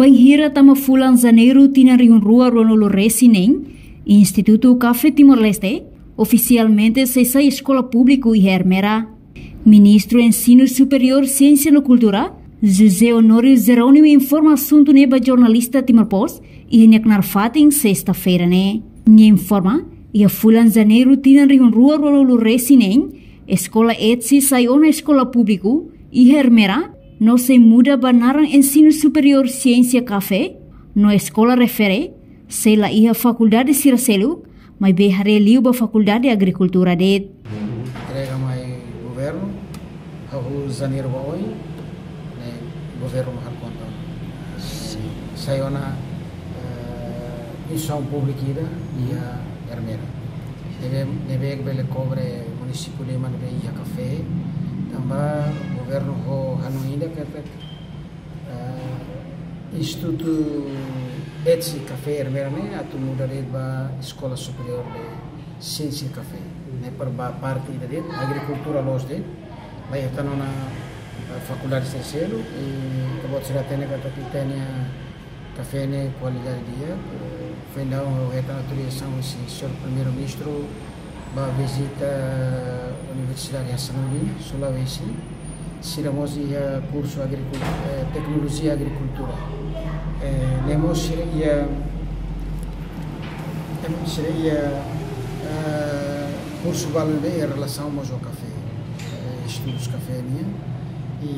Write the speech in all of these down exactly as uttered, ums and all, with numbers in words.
Bainhira tama fulan Janeiru tinan rihun rua ruanulu-resin-neen, Institutu Kafé Timor-Leste ofisialmente sei sai eskola públiku iha Ermera. Ministru Ensinu Superiór, Siénsia no Kultura, José Honório Jerónimo, informa asuntu ne'e ba jornalista Timor Post iha nia knaar fatin, sesta-feira ne'e. Nia informa, iha fulan Janeiru tinan rihun rua ruanulu-resin-neen, eskola ETSI sai ona eskola públiku iha Ermera, no sei muda ba naran Ensinu Superiór Siénsia Kafé, no eskola refere sei la iha fakuldade sira seluk, maibé haree liu ba Fakuldade Agrikultura de'it. Entrega mai governu, hahú Janeiru ba oin, ne'e governu mak halo konta. Sai ona, eh, instituisaun públika ida iha Ermera. Ne'ebé, ne'ebé bele kobre munisípiu lima ne'ebé iha kafé, tanba governu ho hanoin ida katak, eh, Institutu ETSI Kafé Ermera ne'e atu muda de'it ba Eskola Superiór de Siénsia Kafé. Ne'e para ba parte ida de'it, agrikultura loos de'it, la iha tan ona, eh, fakuldade sira seluk, i ita-boot sira hatene katak ita-nia kafé ne'e kualidade di'ak, eh, foin daudaun ha'u hetan autorizasaun husi Señór Primeiru-Ministru ba vizita Universidade Hasanuddin, Sulawesi. Sira mós iha kursu agrikul-, eh, teknolojia agrikultura. Eh, ne'e mós sira iha, em, sira iha, eh, kursu balu ne'ebé iha relasaun mós ho kafé, eh, estudus kafé nian. I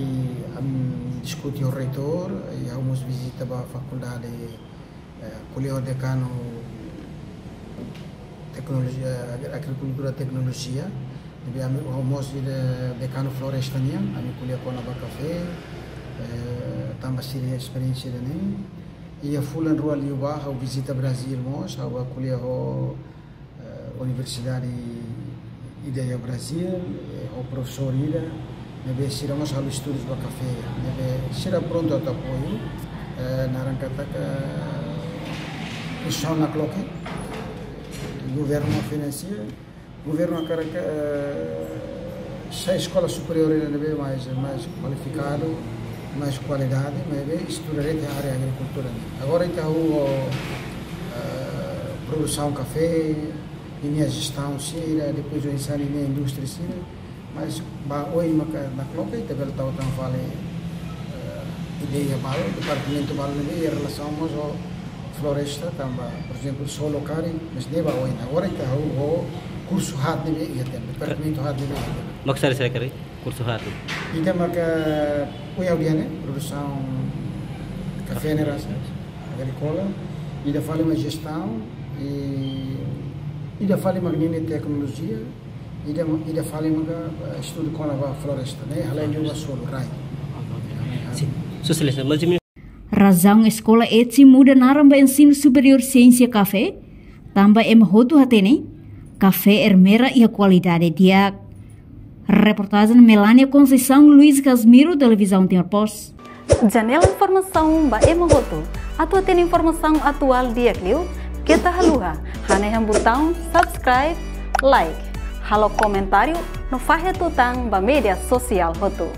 ami diskute ho reitór, i ha'u mós vizita ba fakuldade, eh, ko'alia ho dekanu teknolojia, agri-, agrikultura teknolojia. Ne'ebé ami, ha'u mós ida dekanu floresta nian, ami ko'alia kona-ba kafé, eh, tanba sira iha esperiénsia ida-ne'e. Iha fulan rua liubá, ha'u vizita Brazíl mós, ha'u bá ko'alia ho, eh, universidade ida iha Brazíl, eh, ho profesór ida, ne'ebé sira mós halo estudus ba kafé, ne'ebé sira prontu atu apoiu, eh, naran katak instituisaun nakloke, governu finansia, governu hakarak, eh, sai eskola superiór ida ne'ebé mais, mais kualifikadu, mais kualidade, maibé estuda de'it área agrikultura nian. Agora ita hahú, eh, produsaun kafé, ninia jestaun sira, depois oinsá ninia indústria sira, mas ba oin maka nakloke, ita bele tau tan fali, eh, ideia balu, departamentu balu ne'ebé iha relasaun mós ho floresta, tanba, por ezemplu, solo karik, mas ne'e ba oin. Agora ita hahú ho kursu haat ne'ebé iha tan, departamentu haat ne'ebé iha tan. Mak sira-sira karik? Kursu haat ne'e? Ida maka, ohin ha'u dehan ne'e, produsaun kafé ne'e rasik, agríkola, ida fali mak jestaun, i ida fali mak ninia teknolojia, ida ma-, ida fali maka, eh, estudu kona-ba floresta, ne'e halai liu ba solo, rai. Sin. Sosializa, mas Razaun eskola ETSI muda naran ba Ensinu Superiór Siénsia Kafé, tanba ema hotu hatene kafé Ermera iha kualidade di'ak. Reportajen Melania Conceição, Luis Casmiro, Televizaun Timor Post. Janela informasaun ba ema hotu. Atu hatene informasaun atuál di'ak liu, keta haluha hanehan butaun subscribe, like, halo komentáriu no fahe tutan ba média sosiál hotu.